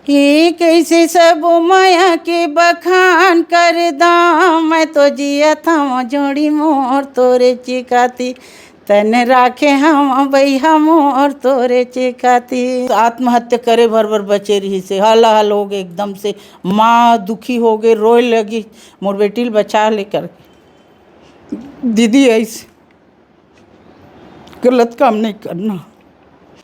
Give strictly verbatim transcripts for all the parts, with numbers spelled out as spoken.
कि कैसे सबो माया के बखान कर दां, मैं तो जियत हवं जोड़ी मोर तोरे चिकाती, तन राखे हवं बइहा मोर तोरे चिकाती। आत्महत्या करे भर भर बचे रहिस हे, हलाहल हो गे एकदम से। माँ दुखी हो गे, रोए लगी, मोर बेटी ल बचा ले कर। दीदी ऐसे गलत काम नहीं करना।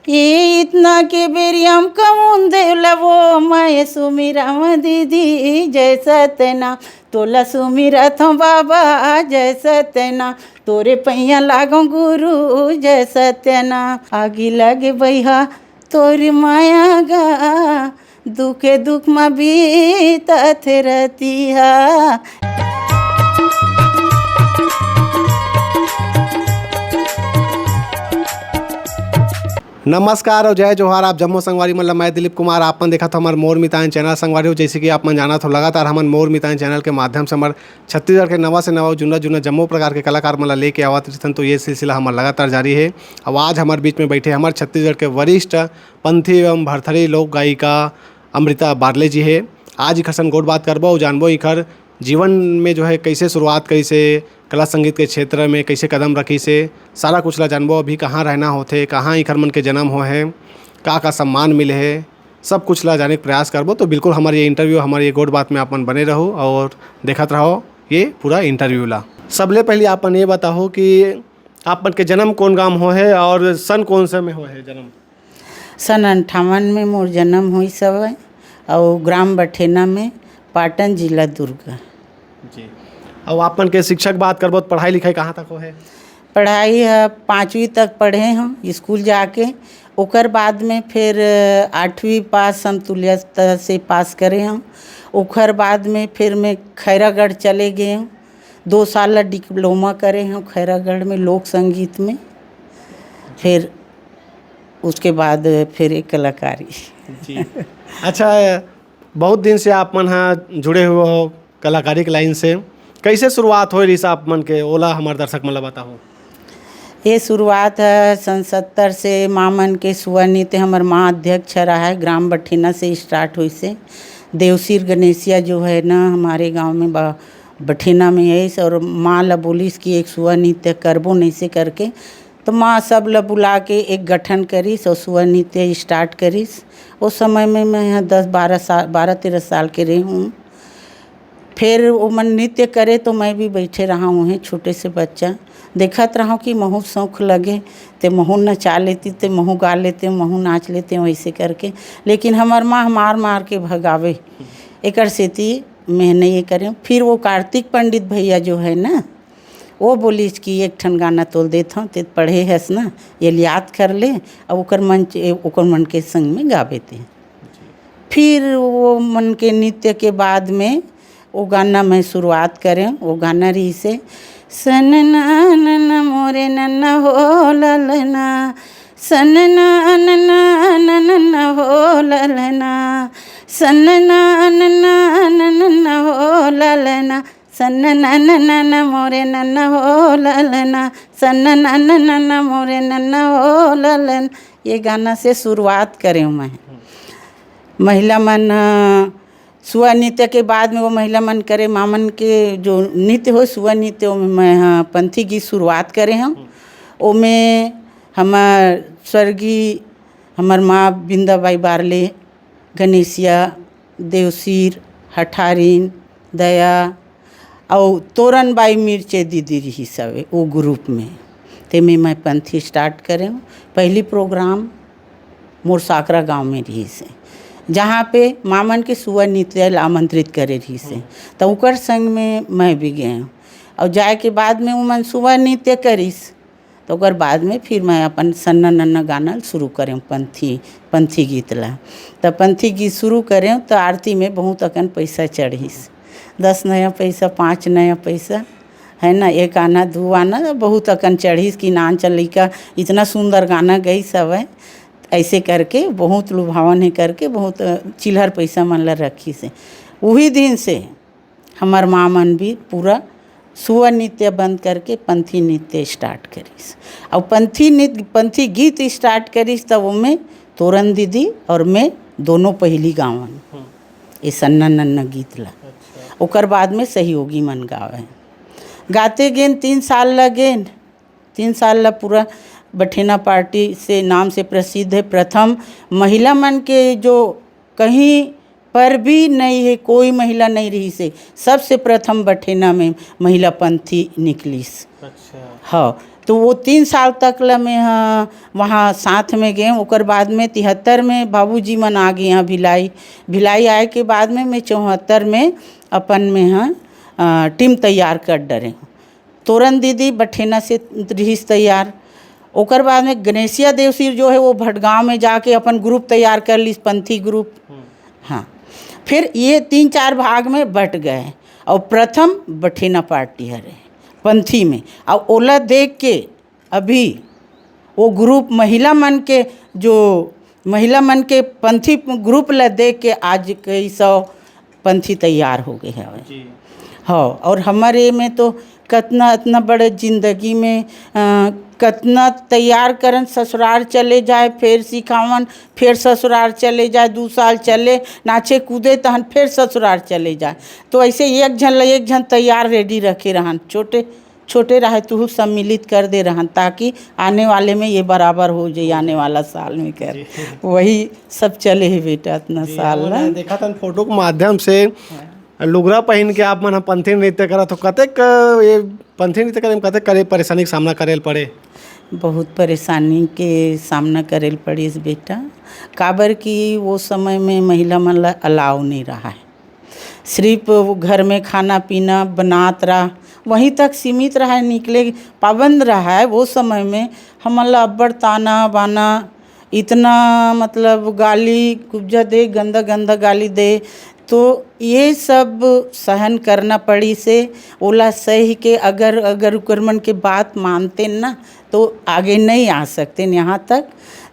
ये इतना के बेरियम कमुन देवला वो मैं सुमिरम दीदी जय सत्यना, तोला सुमिरथों बाबा जय सत्यना, तोरे पैया लागों गुरु जय सत्यना। आगी लगे बइहा तोर माया गा, दुखे दुख म बीतत रतिहा। नमस्कार और जय जोहार। आप जम्मो संगवारी मन ल मैं दिलीप कुमार, आपन देखत हो हमर मोर मितान चैनल संगवारी हो। जैसे कि आप मन जानत हो, लगातार हमन मोर मितान चैनल के माध्यम से हमर छत्तीसगढ़ के नवा से नवा, जुन्ना जुन्ना जम्मो प्रकार के कलाकार मन ल लेके आवत रहिथन, तो ये सिलसिला हमर लगातार जारी हे। अब आज हमर बीच में बैठे हमर छत्तीसगढ़ के वरिष्ठ पंथी एवं भरथरी लोक गायिका अमृता बारले जी हे। आज इखर संग गोठ बात करबो अउ जानबो इखर जीवन में जो है कैसे शुरुआत करिस हे, कला संगीत के क्षेत्र में कैसे कदम रखिस हे, सारा कुछ ला जानबो। अभी कहाँ रहना होथे, कहाँ इखर मन के जन्म होए हे, का का सम्मान मिले हे, सब कुछ ला जाने के प्रयास करबो। तो बिल्कुल हमर ये इंटरव्यू, हमर ये गोठ बात में आप मन बने रहो और देखत रहो ये पूरा इंटरव्यू ला। सबले पहले आप मन ये बताओ कि आप मन के जन्म कौन गांव होए हे और सन कौन से में होए हे जन्म? सन अंठावन में मोर जन्म होइस हवय अउ ग्राम बठेना में, पाटन, जिला दुर्ग। जी। अउ आप मन के शिक्षा के बात करबो तो पढ़ाई लिखाई कहाँ तक होए हे? पढ़ाई ह पाँचवीं तक पढ़े हूँ स्कूल जाके, ओकर बाद में फिर आठवीं पास समतुल्य स्तर से पास करे हूँ। ओकर बाद में फिर मैं खैरागढ़ चले गए हूँ, दो साल ला डिप्लोमा करे हूँ खैरागढ़ में लोक संगीत में। फिर उसके बाद फिर एक कलाकारी। जी। अच्छा, बहुत दिन से आप मन हा जुड़े हुए हो कलाकारी के लाइन से, कैसे शुरुआत होए रिहिस आप मन के, ओला हमर दर्शक मन ला बताओ। ये शुरुआत है सन सत्तर से, माँ मन के सुआ नृत्य, हमर माँ अध्यक्ष रहा है, ग्राम बठेना से स्टार्ट हुई से। देवसीर गणेशिया जो है ना हमारे गांव में बा-, बठेना में है, और माँ ला बोलिस कि एक सुआ नृत्य करबो नैसे करके, तो माँ सब ला बुला के एक गठन करिस और सुआ नृत्य स्टार्ट करिस। उस समय में मैं यहाँ दस बारह साल, बारह तेरह साल के रही हूँ। फिर वो मन नृत्य करे तो मैं भी बैठे रहा हूँ, छोटे से बच्चा देखत रहा कि महू शौक लगे, ते महू नचा लेती, ते महू गा लेते, महू नाच लेते, वैसे करके। लेकिन हमार माँ मार मार के भगावे, एकर सेती मैं नहीं ये करे। फिर वो कार्तिक पंडित भैया जो है ना, वो बोलिस कि एक ठन गाना तोल देत हूँ, ते पढ़े हस ना, ये याद कर ले, अब ओकर मन, ओकर मन के संग में गावे ते। फिर वो मन के नृत्य के बाद में वो गाना मैं शुरुआत करें। वो गाना रहिस हे, सनना नन मोरे नन हो ललना, सनना नन नन हो ललना, सनना नन नन हो ललना, सनना नन मोरे नन हो ललना, सनना नन मोरे नन हो ललना। ये गाना से शुरुआत करें मैं। महिला मन, अ, सुआ नृत्य के बाद में वो महिला मन करे, माँ मन के जो नृत्य हो, सुआ नृत्य, ओमे मैं, हाँ, पंथी गीत शुरुआत करे हूँ। ओमे हमर स्वर्गीय, हमर माँ बिंदाबाई बारले, गणेशिया, देवसीर, हठारिन, दया, अउ तोरन बाई मिर्चे दीदी रहिस हवे ओ ग्रुप में। तेमे मैं पंथी स्टार्ट करे हूँ। पहली प्रोग्राम मोर साकरा गांव में रहिस हे, जहाँ पे माँ मन के सुआ नृत्य ला आमंत्रित करे रहिस हे, त ओकर संग में मैं भी गए हूँ। अउ जाए के बाद में ओमन सुआ नृत्य करिस, त ओकर बाद में फिर मैं अपन सन्ना नन्ना गाना ल शुरू करें पंथी, पंथी गीत ला। त पंथी गीत शुरू करें त आरती में बहुत अकन पैसा चढ़िस, दस नया पैसा, पाँच नया पैसा, है ना, एक आना, दू आना, बहुत अकन चढ़िस कि नान चल लइका इतना सुंदर गाना गइस हवय, ऐसे करके बहुत लुभावन हे करके बहुत चिल्हर पैसा मन ला रखिस हे। उही दिन से हमर माँ मन भी पूरा सुआ नृत्य बंद करके पंथी नृत्य स्टार्ट करिस। अउ पंथी नृत्य, पंथी गीत स्टार्ट करिस, तब ओमे तोरन दीदी और मैं दोनों पहिली गावन। हम्म। ए सन्ना नन्ना गीत ला। अच्छा। ओकर बाद में सहयोगी मन गावे। गाते गेन, तीन साल लगेन। तीन साल ला पूरा बठेना पार्टी से नाम से प्रसिद्ध है। प्रथम महिला मन के जो कहीं पर भी नहीं है, कोई महिला नहीं रही से, सबसे प्रथम बठेना में महिला पंथी निकलिस। अच्छा। हाँ, तो वो तीन साल तक ला मैं, हाँ, वहाँ साथ में गए। ओकर बाद में तिहत्तर में बाबूजी मन आ गए यहाँ भिलाई। भिलाई आए के बाद में मैं चौहत्तर में अपन में, हाँ, अ, टीम तैयार कर डरे हूँ। तोरन दीदी बठेना से रिहिस तैयार। ओकर बाद में गणेशिया देवसिर जो है, वो भटगांव में जाके अपन ग्रुप तैयार कर लिस, पंथी ग्रुप। हम्म। हाँ, फिर ये तीन चार भाग में बट गए और प्रथम बठेना पार्टी हरे पंथी में। और ओला देख के अभी वो ग्रुप महिला मन के, जो महिला मन के पंथी ग्रुप ला देख के आज कई सौ पंथी तैयार हो गए हवे। जी। हाँ, और हमारे में तो कतना, इतना बड़े जिंदगी में, अ, कतना तैयार करन, ससुराल चले जाए, फिर सिखावन, फिर ससुराल चले जाए, दू साल चले, नाचे कूदे, तहन फिर ससुराल चले जाए। तो ऐसे एक झन ल एक झन तैयार रेडी रखे रहन, छोटे छोटे रहे तुहू सम्मिलित कर दे रहन, ताकि आने वाले में ये बराबर हो जाए, आने वाला साल में कर। जी। वही सब चले है बेटा, इतना जी, साल हमन ना। देखा थन फोटो के माध्यम से हाँ। लुगरा पहिन के आप मन ह पंथी नृत्य करत हो, कतेक, ये पंथी नृत्य करे में कतेक करे परेशानी के सामना करे ल पड़े? बहुत परेशानी के सामना करे ल पड़िस बेटा, काबर कि वो समय में महिला मन ला अलाउ नहीं रहा है। सिर्फ वो घर में खाना पीना बनात रहा, वहीं तक सीमित रहा है, निकले पाबंद रहा है। वो समय में हमन ला अब्बड़ ताना बाना, इतना मतलब गाली गुब्जा दे, गंदा गंदा गाली दे, तो ये सब सहन करना पड़ी से। ओला सही के अगर, अगर उकर मन के बात मानते ना, तो आगे नहीं आ सकते यहाँ तक।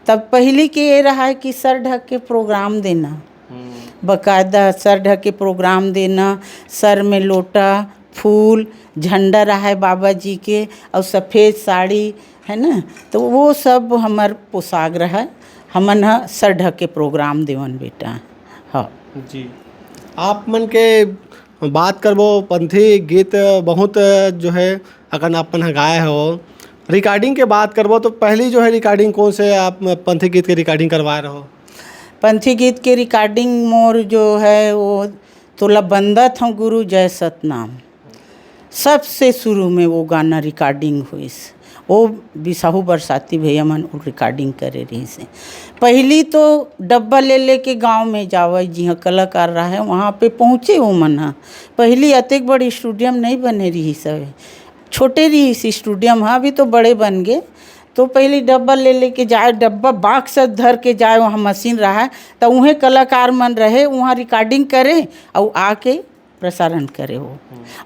तब पहली के ये रहा है कि सर ढक के प्रोग्राम देना, हम्म। बाकायदा सर ढक के प्रोग्राम देना, सर में लोटा, फूल, झंडा रहा है बाबा जी के, और सफेद साड़ी, है ना, तो वो सब हमर पोशाक रहा है। हमन ह सर ढक के प्रोग्राम देवन बेटा। हाँ। जी, आप मन के बात करबो, पंथी गीत बहुत जो है अकन आप मन ह गाए हो। रिकॉर्डिंग के बात करबो तो पहली जो है रिकॉर्डिंग कौन से आप पंथी गीत के रिकॉर्डिंग करवाए रहो? पंथी गीत के रिकॉर्डिंग मोर जो है वो तोला बंदत हूँ गुरु जय सतनाम, सबसे शुरू में वो गाना रिकॉर्डिंग हुईस। वो बिसाहू बरसाती भैया मन वो रिकॉर्डिंग करे रहिस हे। पहली तो डब्बा ले लेके गांव में जावे, जिहाँ कलाकार रहे वहाँ पे पहुँचे वो मन ह। पहली अतेक बड़ी स्टूडियम नहीं बने रहिस हवे, छोटे रहिस स्टूडियम ह, अभी तो बड़े बन गए। तो पहली डब्बा ले लेके जाए, डब्बा बॉक्स धर के जाए, वहाँ मशीन रहा, तो उहें कलाकार मन रहे, वहाँ रिकॉर्डिंग करे और आके प्रसारण करे हो।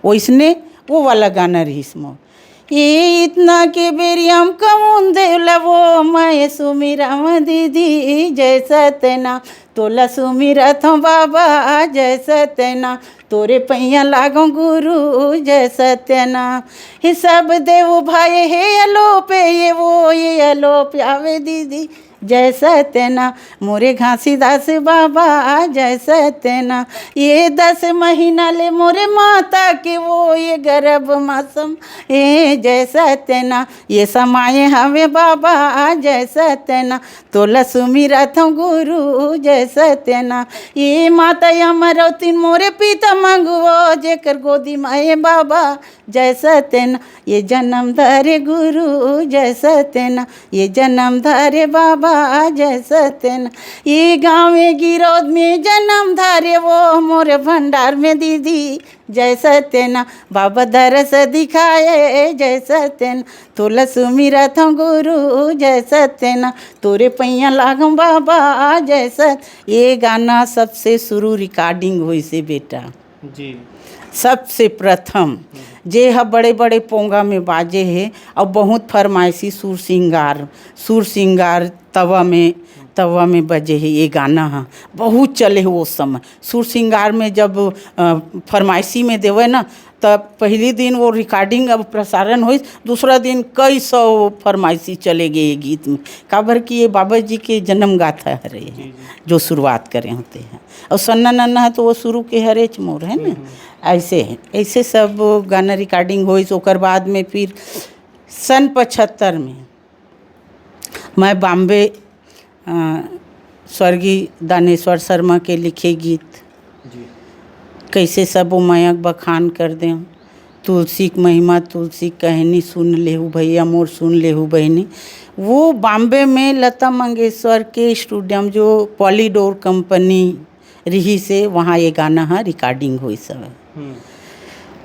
वैसने वो वाला गाना रहिस मोर, ये इतना के बेरियम कमुन देवला वो मैं सुमिरम दीदी जय सत्यना, तोला सुमिरत हूँ बाबा जय सत्यना, तोरे पैया लागो गुरु जय सत्यना। हे सब देव भाई हे अलोप, ये वो ये अलोप आवे दीदी जय सत्यना, मोरे घासीदास बाबा जय सत्यना। ये दस महीना ले मोरे माता के वो ये गर्भ मासम, ए जय सत्यना, ये समाये हवे बाबा जय सत्यना, तोला सुमिरत हूँ गुरु जय सत्यना। ये माता अमरौतिन मोरे पिता मंगुवो, जेकर गोदी माये बाबा जय सत्यना, ये जनम धरे गुरु जय सत्यना, ये जनम धरे बाबा जय सत्यना। ये गाँव में गिरौद में जनम धरे वो मोरे भंडार में दीदी जय सत्यना, बाबा दरस दिखाए जय सत्यना, तोला सुमिरत हूँ गुरु जय सत्यना, तोरे पैया लागम बाबा जय सत। ये गाना सबसे शुरू रिकॉर्डिंग होइस हे बेटा। जी। सबसे प्रथम जे ह बड़े बड़े पोंगा में बाजे हे और बहुत फरमाइशी सुर सिंगार, सुर सिंगार तवा में, तवा में बजे हे ये गाना ह, बहुत चले हे वो समय। सुर सिंगार में जब, अ, फरमाइशी में देवे ना, तब पहली दिन वो recording अब प्रसारण होइस, दूसरा दिन कई सौ फरमाइशी चले गए ये गीत में, काबर कि ये बाबा जी के जन्म गाथा हरे, जो शुरुआत करे होते हैं। और सन्ना नन्ना है तो वो शुरू के हरेच मोर है ना। ऐसे ऐसे सब गाना recording होइस। ओकर बाद में फिर सन पचहत्तर में मैं बॉम्बे, अ, स्वर्गीय दानेश्वर शर्मा के लिखे गीत, जी। कैसे सब मयक बखान कर दें, तुलसी के महिमा, तुलसी के कहनी, सुन लेहू भैया मोर, सुन लेहू बहिनी। वो बॉम्बे में लता मंगेशकर के स्टूडियो में, जो पॉलीडोर कंपनी रही से, वहाँ ये गाना ह recording होइस हवे।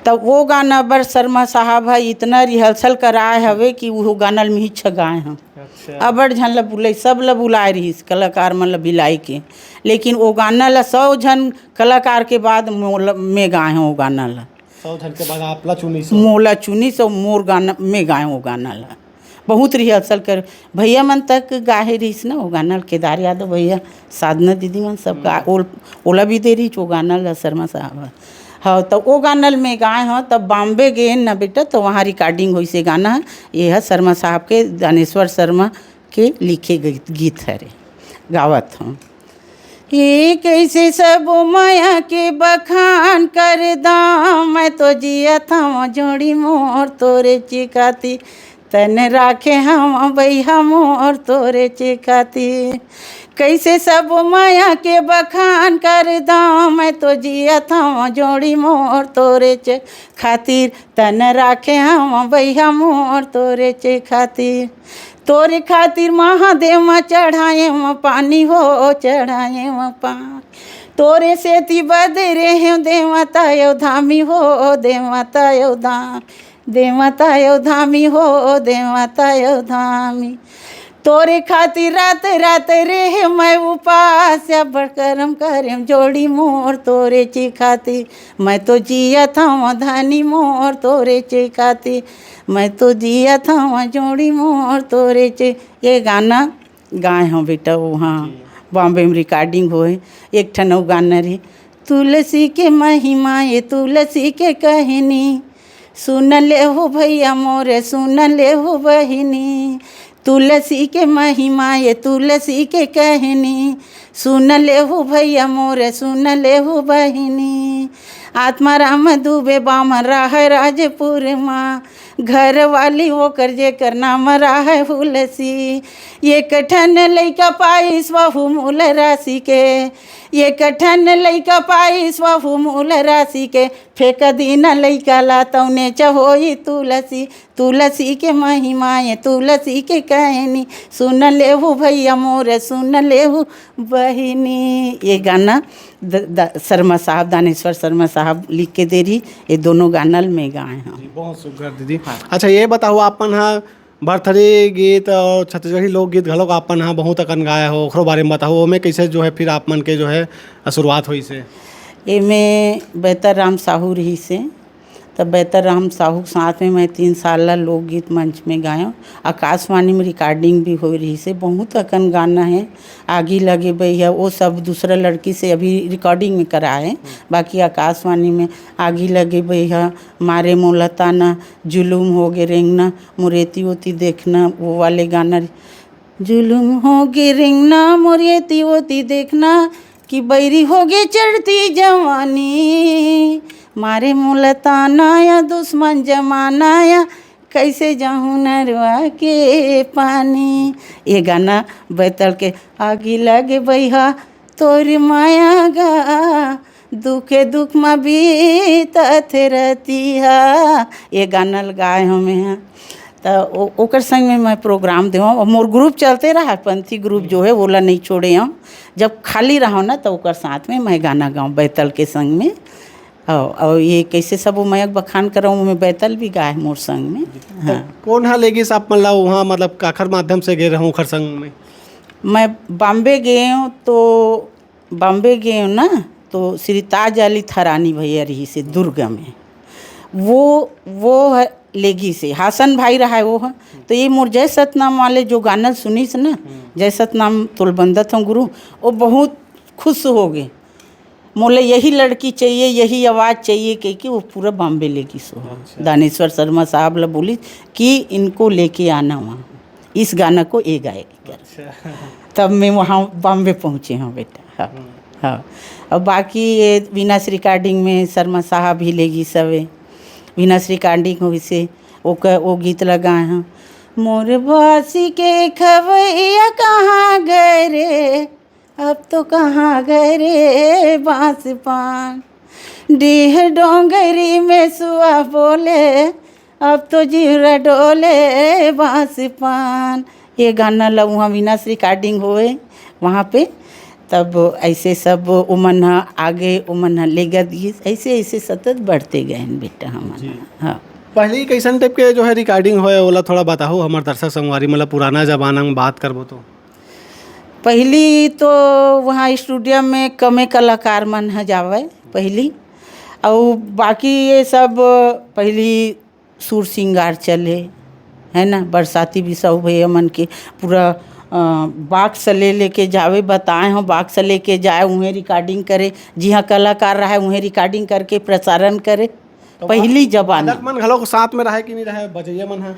तब वो गाना बर शर्मा साहब ह इतना rehearsal कराए हवे कि वो गाना ल मिहिच गाए हम। अच्छा। अबड़ झन ल बुलाई, सब ल बुलाए रहिस कलाकार मन ल बिलाई के, लेकिन वो गाना ल सौ झन कलाकार के बाद मोला, में गाए हूँ वो गाना ल। सौ झन के बाद आपला चुनिस हो। मोला चुनिस हो, मोर गाना में गाए वो गाना ल। बहुत rehearsal कर, भैया मन तक गाहे रहिस ना वो गाना ल, केदार यादव भैया, साधना दीदी मन सब गा, ओल-, ओला भी दे रहिस वो गाना ल शर्मा साहब ह। हाँ, तो वो गाना ल में गाए हूँ, तब बॉम्बे गए ना बेटा, तो वहाँ recording होइस ये गाना ह। ये है शर्मा साहब के, दानेश्वर शर्मा के लिखे गीत, गीत हरे, गावत हूँ। ये कैसे सब मया के बखान कर दा, मैं तो जियत हूँ जोड़ी मोर तोरे चिकाती, तन राखे हूँ भैया मोर तोरे चिकाती। कैसे सब मया के बखान कर दा, मैं तो जियत हूँ जोड़ी मोर तोरे चे खातिर, तन राखे हूँ भैया मोर तोरे चे खातिर। तोरे खातिर महादेव म चढ़ाए म पानी हो, चढ़ाए म पानी। तोरे सेती बदरे हे देवता यो धामी हो, देवता यो धामी, देवता यो धामी हो, देवता यो धामी। तोरे खातिर रात रात रहे मैं उपास, अब्बड़ करम करेम जोड़ी मोर तोरे चे खातिर। मैं तो जियत हूँ धनी मोर तोरे चे खातिर, मैं तो जियत हूँ जोड़ी मोर तोरे चे। ये गाना गाए हूँ बेटा, वो हाँ, बॉम्बे में recording होए। एक ठन अउ गाना रही, तुलसी के महिमा, ये तुलसी के कहनी, सुन लेहू भैया मोरे, सुन लेहू बहिनी। तुलसी के महिमा, ये तुलसी के कहनी, सुन लेहू भैया मोरे, सुन लेहू बहिनी। आत्माराम दुबे बामन राहय राजपुर मा, घर वाली ओकर जेकर नाम राहय हुलसी। एक ठन लइका पाइस वहू मूल राशि के, एक ठन लइका पाइस वहू मूल राशि के, फेंक दीन लइका ला तौने च होई तुलसी। तुलसी के महिमा ये तुलसी के कहनी, सुन लेहू भैया मोर, सुन लेहू बहिनी। ये गाना द-, द-, शर्मा साहब, दानेश्वर शर्मा साहब लिख के दे रही। ये दोनों गाना ल मैं गाए हूँ। जी, बहुत सुघर दीदी। हाँ। अच्छा, ये बताओ, आपन हा भरथरी गीत और छत्तीसगढ़ी लोकगीत घलोक आपन हा बहुत अकन गाए हो, ओखरो बारे में बताओ, ओमे कैसे जो है फिर आप मन के जो है शुरुआत होइस हे? एमे बेहतर राम साहू रहिस हे, त बेहतर राम साहू के साथ में मैं तीन साल ला लोकगीत मंच में गायेंव। आकाशवाणी में recording भी होए रहिस हे, बहुत अकन गाना हे। आगी लगे बइहा, वो सब दूसरा लड़की से अभी recording में कराए हे, बाकी आकाशवाणी में आगी लगे बइहा, मारे मोला ताना, जुलुम होगे रेंगना, मोर एती ओती देखना, वो वाले गाना। जुलुम होगे रेंगना, मोर एती ओती देखना, कि बैरी होगे चढ़ती जवानी, मारे मोला ताना या दुश्मन जमाना या, कैसे जाहूँ नरवा के पानी। ये गाना बैतल के, आगी लगे बइहा तोर माया गा, दुखे दुख म बीतत रतिहा। ये गाना ल गाए हँव मैं ह। त ओ-, ओकर संग में मैं program देवँव। और मोर group चलते रहा, पंथी group जो है, ओला नहीं छोड़े हँव। जब खाली रहँव ना, त ओकर साथ में मैं गाना गावँव बैतल के संग में। और, और ये कैसे सब मयक बखान करँव, मैं बैतल भी गाए मोर संग में। हाँ। त कोन ह लेगिस आप मन ला उहाँ, मतलब काखर माध्यम से गे रहँव ओखर संग में? मैं बॉम्बे गेंव तो बॉम्बे गेंव ना, तो श्री ताज अली थरानी भैया रहिस हे दुर्ग में, वो, वो ह, लेगिस हे, हासन भाई रहा है वो ह। तो ये मोर जय सतनाम वाले जो गाना सुनिस ना, जय सतनाम तोल बंदत हँव गुरु, वो बहुत खुश होगे। मोला यही लड़की चाहिए, यही आवाज़ चाहिए, कह के वो पूरा बॉम्बे ले गिस। वो दानेश्वर शर्मा साहब ला बोली कि इनको लेके आना वहाँ, इस गाना को ये गाएगी कर। तब मैं वहाँ बॉम्बे पहुँचे हूँ बेटा। हाँ। हाँ। और बाकी ये वीनस रिकॉर्डिंग में शर्मा साहब भी ले गिस हवे। वीनस रिकॉर्डिंग होइसे, वो क-, वो गीत लगाए हैं, मोर बासी के खवैया कहाँ गए रे, अब तो कहाँ गए रे बांस पान, डीह डोंगरी में सुआ बोले, अब तो जीरा डोले बांस पान। ये गाना ला वहाँ वीनस रिकॉर्डिंग होए वहाँ पे, तब ऐसे सब उमन ह आगे, उमन ह लेगत गिस, ऐसे ऐसे सतत बढ़ते गए हैं बेटा हमन। हाँ। पहली कैसन टाइप के जो है रिकॉर्डिंग होए, ओला थोड़ा बताओ हमार दर्शक संगवारी, मतलब पुराना जमाना में बात करबो तो। पहली तो वहाँ स्टूडियो में कमे कलाकार मन ह जावे पहली, और बाकी ये सब पहली सुर सिंगार चले, है ना, बरसाती बिसाऊ भैया मन के पूरा, अ, बॉक्स ले लेके जावे, बताए हो, बॉक्स लेके जाए, उहें रिकॉर्डिंग करे, जिहाँ कलाकार रहे, उहें रिकॉर्डिंग करके प्रसारण करे। तो पहली जमाना। बालक मन घलो साथ में रहे कि नहीं रहे, बजैया मन ह?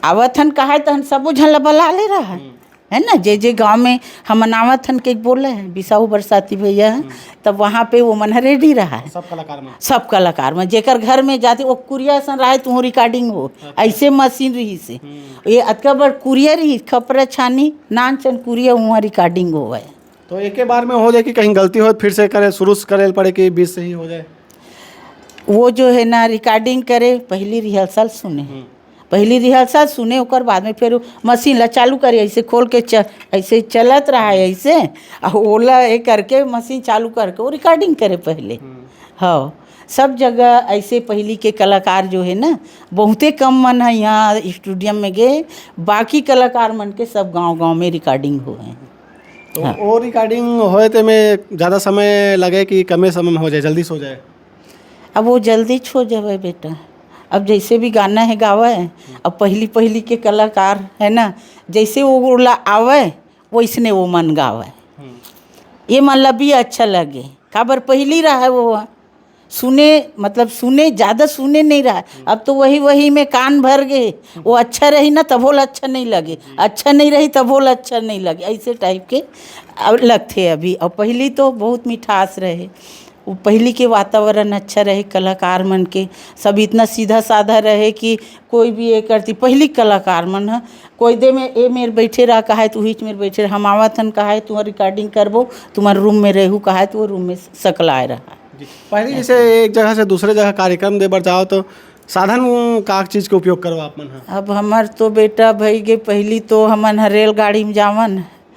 आवत हन कहे तहन सबो झन ला बला ले रहा है। है ना, जे जे गांव में हमन आवत हन के बोले हैं, बिसाऊ बरसाती भैया हैं, तब वहाँ पे वो मन रेडी रहा है। सब कलाकार मन? सब कलाकार मन, जेकर घर में जाते, वो कुरिया असन रहा है, तुहों रिकॉर्डिंग हो, ऐसे मशीन रही से। ये अतका बड़ कुरिया रही, खपरा छानी, नान चन कुरिया, वहाँ रिकॉर्डिंग हो है। तो एक ही बार में हो जाए कि कहीं गलती हो, फिर से करे, शुरू से करे पड़े कि बीच से ही हो जाए? वो जो है ना, रिकॉर्डिंग करे, पहली रिहर्सल सुने। पहली रिहर्सल सुने, ओकर बाद में फिर मशीन ला चालू करे, ऐसे खोल के च-, ऐसे चलत रहा है, ऐसे, आ ओला ये करके मशीन चालू करके वो रिकॉर्डिंग करे पहले। हाँ, सब जगह ऐसे पहली के कलाकार जो है ना, बहुते कम मन है यहाँ स्टूडियो में गए, बाकी कलाकार मन के सब गांव गांव में रिकॉर्डिंग हुए हैं। तो हाँ। वो रिकॉर्डिंग होए ते में ज़्यादा समय लगे कि कमे समय में हो जाए, जल्दी से हो जाए? अब वो जल्दी हो जावे बेटा। अब जैसे भी गाना है गावे, अब पहली पहली के कलाकार है ना, जैसे वो ला आवे, वैसने वो मन गावे। ये मन ला भी अच्छा लगे, काबर पहली रहा है वो सुने, मतलब सुने, ज़्यादा सुने नहीं रहा। अब तो वही वही में कान भर गए। वो अच्छा रही ना, तभो ला अच्छा नहीं लगे, अच्छा नहीं रही, तभो ला अच्छा नहीं लगे, ऐसे टाइप के अब लगते अभी। और पहली तो बहुत मिठास रहे, वो पहली के वातावरण अच्छा रहे, कलाकार मन के सब इतना सीधा साधा रहे कि कोई भी ये करती। पहली कलाकार मन ह कोई दे में ए मेर बैठे रहा, कहा है तू हिच मेर बैठे रहा, हम आवत हन, कहा है तुम्हार रिकॉर्डिंग करबो, तुम्हार रूम में रहू, कहा है तो वो रूम में सकलाए रहा। जी। पहले जैसे एक जगह से दूसरे जगह कार्यक्रम दे बर जाओ तो साधन का चीज के उपयोग करो आप मन ह? अब हमार तो बेटा भई गे, पहली तो हमन ह रेलगाड़ी में जावन,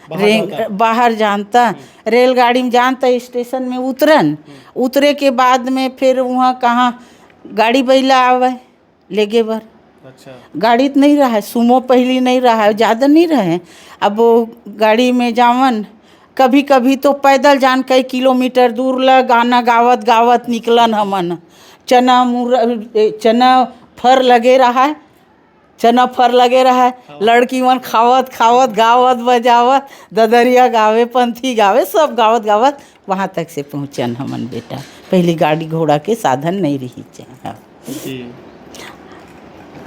बाहर रेंग-, जाता? बाहर जानता, रेलगाड़ी में जानता, स्टेशन में उतरन, उतरे के बाद में फिर वहाँ कहाँ गाड़ी बैला आवे लेगे बर। अच्छा। गाड़ी तो नहीं रहा है, सुमो पहली नहीं रहा है, ज़्यादा नहीं रहे। अब वो गाड़ी में जावन, कभी कभी तो पैदल जान कई किलोमीटर दूर ल गाना गावत गावत निकलन हमन। चना मुर-, ए, चना फर लगे रहा है, चना फर लगे रहा है, लड़की मन खावत खावत गावत बजावत ददरिया गावे, पंथी गावे, सब गावत गावत वहाँ तक से पहुँचन हमन बेटा। पहली गाड़ी घोड़ा के साधन नहीं रही थे। हाँ। जी।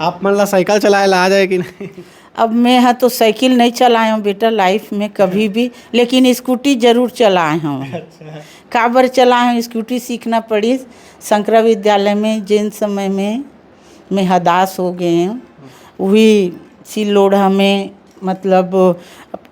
आप मन ला साइकिल चलाए ला आ जाए कि नहीं? अब मैं हा तो साइकिल नहीं चलाए हूँ बेटा लाइफ में कभी भी, लेकिन स्कूटी जरूर चलाए हूँ। अच्छा। काबर चलाए हूँ, स्कूटी सीखना पड़ी शंकरा विद्यालय में, जिन समय में मैं हदास हो गए हूँ, वही सिल लोढ़ा में, मतलब,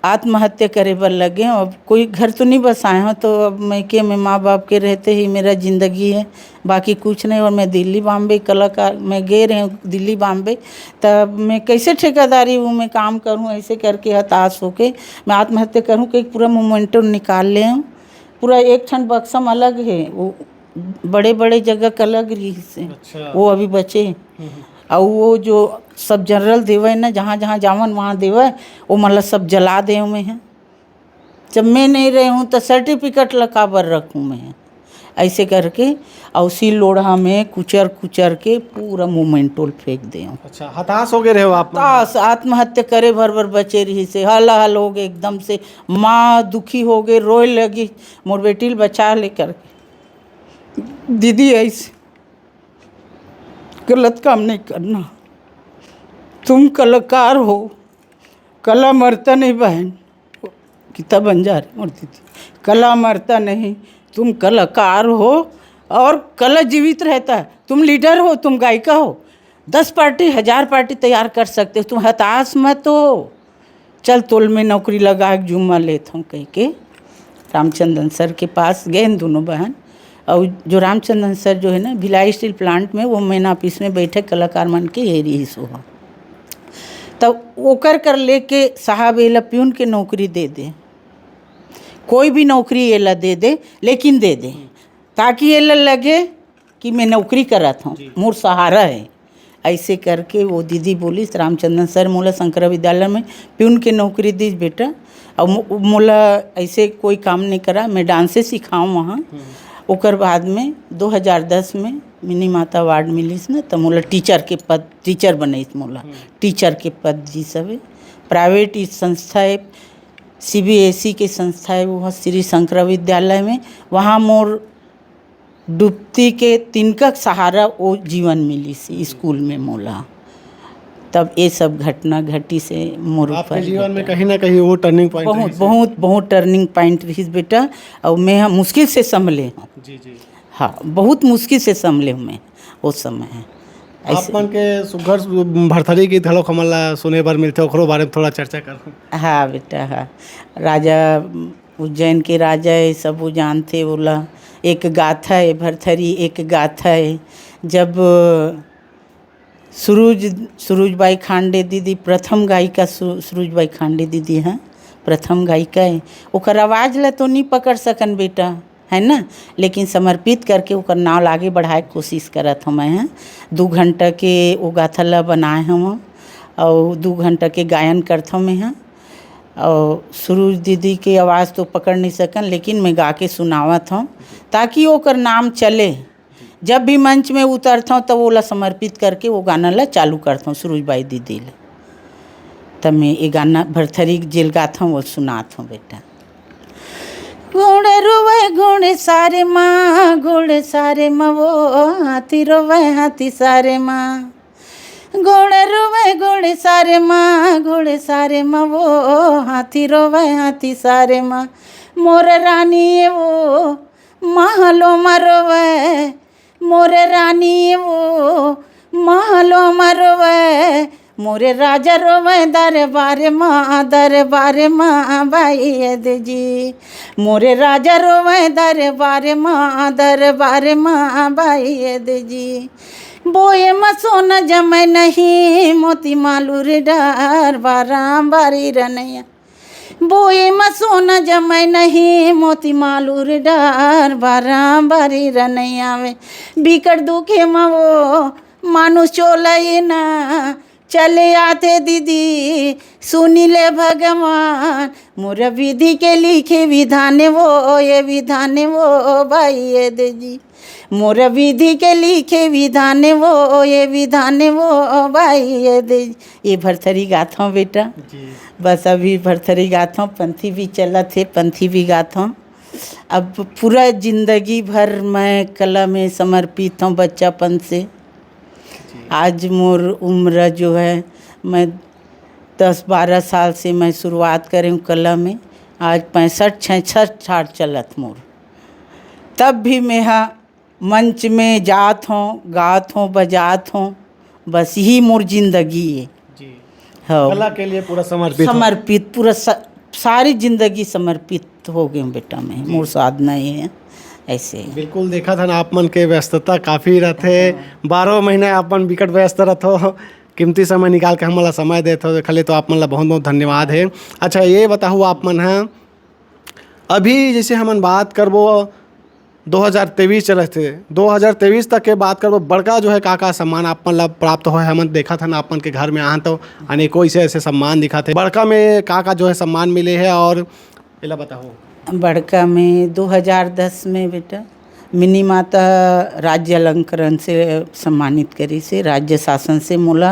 आत्महत्या करे बर लगे हूँ। अब कोई घर तो नहीं बसाए हूँ, तो अब मैं के, मैं माँ बाप के रहते ही मेरा जिंदगी है, बाकी कुछ नहीं। और मैं दिल्ली बॉम्बे कलाकार, मैं गए रहे हूँ दिल्ली बॉम्बे, तब मैं कैसे ठेकेदारी हूँ, मैं काम करूँ, ऐसे करके हताश होके मैं आत्महत्या करूँ कि पूरा मोमेंटो निकाल ले हूँ। पूरा एक ठन बक्सा में अलग है, वो बड़े बड़े जगह के अलग रहिस हे। अच्छा। वो अभी बचे। हम्म। और वो जो सब जनरल देवे ना, जहाँ जहाँ जावन वहाँ देवे, वो मतलब सब जला दे में है। जब मैं नहीं रही हूँ तो सर्टिफिकेट ला काबर रखूँ मैं? ऐसे करके और सिल लोढ़ा में कुचर कुचर के पूरा मोमेंटो ल फेंक दे हूँ। अच्छा, हताश हो गए रहे हो आप? हताश, आत्महत्या करे भर भर बचे रहिस हे, हल हल हो गए एकदम से। माँ दुखी हो गए, रोए लगी, मोर बेटी ल बचा ले करके। दीदी, ऐसे गलत काम नहीं करना। तुम कलाकार हो, कला मरता नहीं बहन। कितना बंजार है मोर दीदी, कला मरता नहीं। तुम कलाकार हो और कला जीवित रहता है। तुम लीडर हो, तुम गायिका हो। दस पार्टी, हजार पार्टी तैयार कर सकते हो। तुम हताश मत हो। चल, तोल में नौकरी लगा के जुम्मा लेत हूँ कह के रामचंदन सर के पास गए दोनों बहन। और जो रामचंदन सर जो है ना, भिलाई स्टील प्लांट में वो मेन ऑफिस में बैठे कलाकार मन के ये रही सो ह। तब ओकर कर लेके, "साहब, एला प्यून के नौकरी दे दे, कोई भी नौकरी एला दे दे, लेकिन दे दे, ताकि एला लगे कि मैं नौकरी करत हूँ, जी। मोर सहारा है।" ऐसे करके वो दीदी बोलिस, "रामचंदन सर मोला शंकरा विद्यालय में प्यून के नौकरी दिस बेटा, और मो-, मोला ऐसे कोई काम नहीं करा, मैं डांसे सिखाऊँ वहाँ।" हम्म। ओकर बाद में दो हज़ार दस में मिनी माता अवार्ड मिलिस न, त मोला टीचर के पद, टीचर बनइस मोला, हम्म। टीचर के पद दिस हवे। प्राइवेट ई संस्था है, सीबीएसई के संस्था है, वो ह श्री शंकरा विद्यालय में। वहाँ मोर डुबती के तिनका सहारा वो जीवन मिलिस स्कूल में मोला। तब ये सब घटना घटिस मोर आपके ऊपर जीवन में बेटा। कहीं ना कहीं वो टर्निंग पॉइंट बहुत, रहिस है। बहुत, बहुत टर्निंग पॉइंट रहिस बेटा। और मैं ह मुश्किल से संभले हूँ। जी, जी। हाँ, बहुत मुश्किल से संभले हूँ मैं उस समय। आप ऐसे मन के सुघर सु-, भरथरी गीत घलोक हमन ला सुने बर मिलथे, ओकरो बारे में थोड़ा चर्चा कर। हाँ बेटा, हाँ। राजा, उज्जैन के राजा है, सब वो जानथे ओला। एक गाथा है भरथरी, एक गाथा है। जब सुरुज, सुरुज बाई खांडे दीदी प्रथम गायिका, सु-, सुरुज बाई खांडे दीदी हैं, प्रथम गायिका है। ओकर आवाज़ ला तो नहीं पकड़ सकन बेटा, है ना, लेकिन समर्पित करके ओकर नाव ला आगे बढ़ाए के कोशिश करत हूँ मैं, हैं। दू घंटा के वो गाथा ला बनाए हूँ और दू घंटा के गायन करत हूँ मैं, हैं। और सुरुज दीदी के आवाज़ तो पकड़ नहीं सकन, लेकिन मैं गा के सुनावत हूँ, ताकि ओकर नाम चले। जब भी मंच में उतरत हूँ, तब ओला समर्पित करके वो गाना ला चालू करत हूँ, सुरुज बाई दीदी ले। तब मैं ये गाना भरथरी जेल गात हूँ, वो सुनात हूँ बेटा। गुण रुवे गुण सारे माँ, गुण सारे माँ, वो हाथी रोवे हाथी सारे माँ। गुण रुवे गुण सारे माँ, गुण सारे माँ, वो हाथी रोवे हाथी सारे माँ। मोर रानी वो महलो म रोवे, मोर रानी वो महलो म रोवे, मोर राजा रोवे दरबार माँ, दरबार माँ बाई ए दे जी। मोर राजा रोवे दरबार माँ, दरबार माँ बाई ए दे जी। बोए म सोना जमै नहीं, मोती मालूर डार बाराम बारी रनैया। बोए म सोना जमै नहीं, मोती मालूर डार बाराम बारी रनैया वे। बिकट दुखे म वो मानुष चोलई ना, चले आथे दीदी, सुनी ले भगवान, मोर विधि के लिखे विधान वो, ये विधान वो बाई ए दे जी। मोर विधि के लिखे विधान वो, ये विधान वो बाई ए दे जी। ये भरथरी गात हूँ बेटा। जी। बस अभी भरथरी गात हूँ, पंथी भी चलत हे, पंथी भी गात हूँ। अब पूरा जिंदगी भर मैं कला में समर्पित हूँ बच्चापन से। जी। आज मोर उम्र जो है, मैं दस बारह साल से मैं शुरुआत करे हूँ कला में। आज पैंसठ, छियासठ साल चलत मोर। तब भी मैं हा मंच में जात हूँ, गात हूँ, बजात हूँ, बस यही मोर जिंदगी है। जी। हाँ। कला के लिए पूरा समर्पित हो। समर्पित, पूरा स-, सारी जिंदगी समर्पित हो गए हूँ बेटा मैं, जी। मोर साधना ये है, ऐसे। बिल्कुल, देखा था ना, आप मन के व्यस्तता काफ़ी रहथे, हाँ। बारह महीना आप मन बिकट व्यस्त रहथो, कीमती समय निकाल के हमन ला समय देथो, एखर ले तो आप मन ला बहुत बहुत धन्यवाद है। अच्छा, ये बताओ आप मन हा, अभी जैसे हमन बात करबो, दो हज़ार तेईस चलत हे, दो हज़ार तेईस तक के बात करबो, बड़का जो है का का सम्मान आप मन ला प्राप्त होय, हमन देखत हन आप मन के घर में आहन तो अनेकों ऐसे ऐसे सम्मान दिखत हे। बड़का में का का जो है सम्मान मिले है और एला बताओ। बड़का में दो हज़ार दस में बेटा मिनी माता राज्य अलंकरण से सम्मानित करिस हे, राज्य शासन से मोला,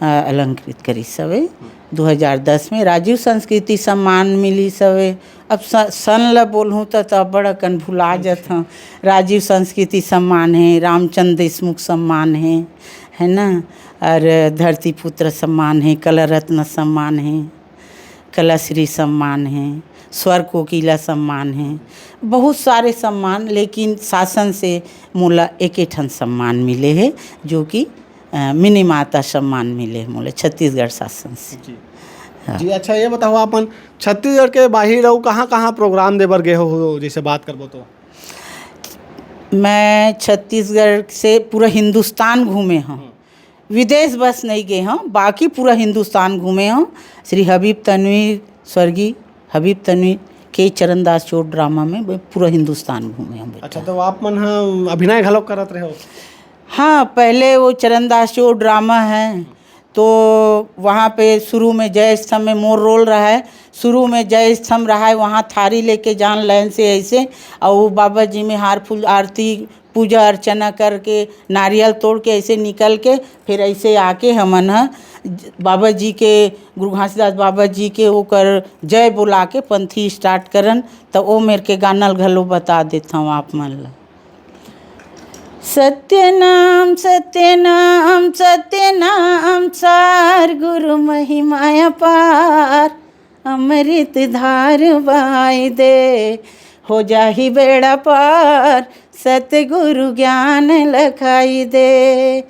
अ, अलंकृत करिस हवे। दू हजार दस में राजीव संस्कृति सम्मान मिलिस हवे। अब स-, सन ल बोलहूँ त, त बड़ अकन भुला जथंव। राजीव संस्कृति सम्मान हे, रामचंद देशमुख सम्मान हे, है ना, और धरती पुत्र सम्मान हे, कला रत्न सम्मान हे, कलाश्री सम्मान हे, स्वर कोकिला सम्मान हे, बहुत सारे सम्मान, लेकिन शासन से मोला एके ठन सम्मान मिले हे, जो कि, अ, मिनी माता सम्मान मिले हे मोला छत्तीसगढ़ शासन से। जी। हाँ। जी, अच्छा, ये बताओ, अपन छत्तीसगढ़ के बाहिर अउ कहाँ-कहाँ प्रोग्राम दे बर गए हो, जैसे बात करबो तो? मैं छत्तीसगढ़ से पूरा हिंदुस्तान घूमे हंव। हम्म। विदेश बस नहीं गए हंव, बाकी पूरा हिंदुस्तान घूमे हंव। श्री हबीब तनवीर, स्वर्गीय हबीब तनवीर के चरणदास चोर ड्रामा में मैं पूरा हिंदुस्तान घूमे हंव बेटा। अच्छा, तो आप मन ह अभिनय घलोक करत रहे हो? हाँ, पहले वो चरणदास चोर ड्रामा है, तो वहाँ पे शुरू में जय स्तंभ में मोर रोल रहा है। शुरू में जय स्तंभ रहा है, वहाँ थारी लेके जान लाइन से ऐसे, और वो बाबा जी में हार फूल आरती पूजा अर्चना करके नारियल तोड़ के ऐसे निकल के फिर ऐसे आके हमन ह बाबा जी के, गुरु घासीदास बाबा जी के ओकर जय बोला के पंथी स्टार्ट करन। त ओ मेर के गाना ल घलो बता देथंव आप मन ल। सत्य नाम, सत्य नाम, सत्य नाम सार, गुरु महिमा अपार। अमृत धार बहाई दे, हो जाही बेड़ा पार, सतगुरु ज्ञान लखाई दे।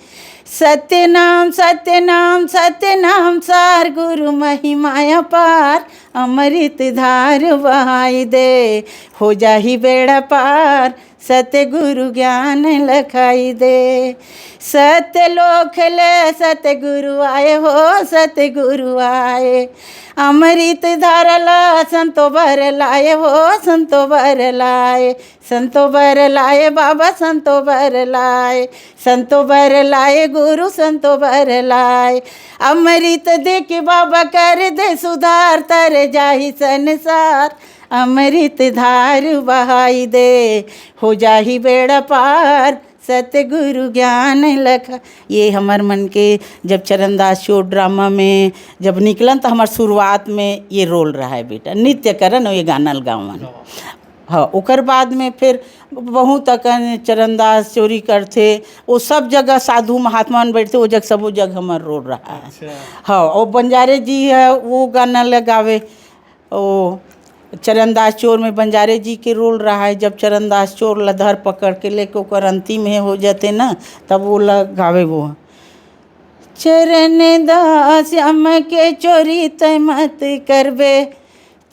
सत्य नाम, सत्य नाम, सत्य नाम सार, गुरु महिमा अपार, अमृत धार बहाई दे, हो जाही बेड़ा पार, सतगुरु ज्ञान लखाई दे। सत्य लोक ले सतगुरु आए हो, सतगुरु आए। अमृत धारा ला संतो बर लाए हो, संतो बर लाए। संतो बर लाए बाबा, संतो बर लाए। संतो बर लाए गुरु, संतो बर लाए। अमृत दे के बाबा कर दे सुधार, तर जाही संसार। अमृत धार बहाई दे, हो जाही बेड़ा पार, सतगुरु ज्ञान लखा। ये हमर मन के जब चरणदास चोर ड्रामा में जब निकलन, त हमर शुरुआत में ये रोल रहा है बेटा, नृत्य करन, ये गाना ल गावन। हाँ, ओकर बाद में फिर बहुत अकन चरणदास चोरी करथे, वो सब जगह साधु महात्मा मन बैठथे, वो जगह, सबो जगह हमर रोल रहा है। अच्छा। हाँ, वो बंजारे जी है, वो गाना ल गावे, ओ चरणदास चोर में बंजारे जी के रोल रहा है। जब चरणदास चोर ला धर पकड़ के लेके ओकर अंतिम हे हो जाते ना, तब वो ला गावे वो, चरणदास श्याम के चोरी तय मत करबे,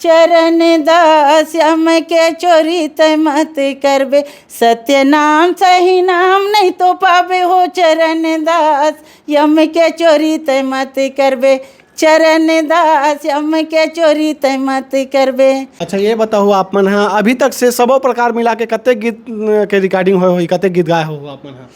चरणदास श्याम के चोरी तय मत करबे, सत्य नाम सही नाम नहीं तो पाबे हो चरणदास, यम के चोरी तय मत करबे, चरणदास यम के चोरी तय मत करबे। अच्छा, ये बताओ, आप मन ह अभी तक से सबो प्रकार मिला के कतेक गीत, अ, के रिकॉर्डिंग होय होही, कतेक गीत गाए हो आप मन ह?